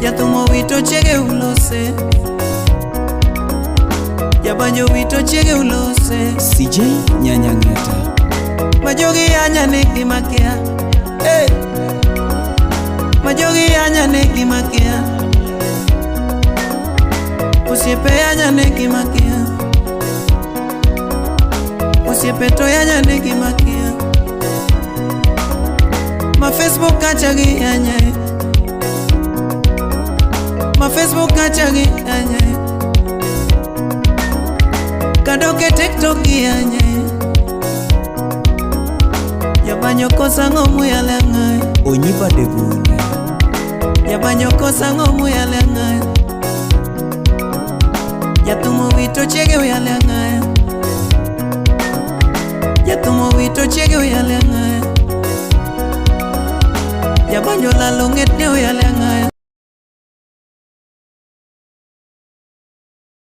Jathumo wito chiege ulose. Jabanjo wito chiege ulose. CJ Nyanyang'eta. Majogi yanya ne gima kia. Hey. Majogi yanya ne gima kia. Osiepe yanya ne gima kia. Osiepe to yanya ne gima kia. Ma Facebook kacha gi yanya e. Ma Facebook kacha gi yanya e. Kadok e TikTok gi yanya e. Jabanyo kosa ng'o muyale ang'ae. Onyiba Devune. Jabanyo kosa ng'o muyale ang'ae. Jathumo wito chiege uyale ang'ae. Jathumo wito chiege uyale ang'ae. Jabanjo lalo ng'etne uyale ang'ae.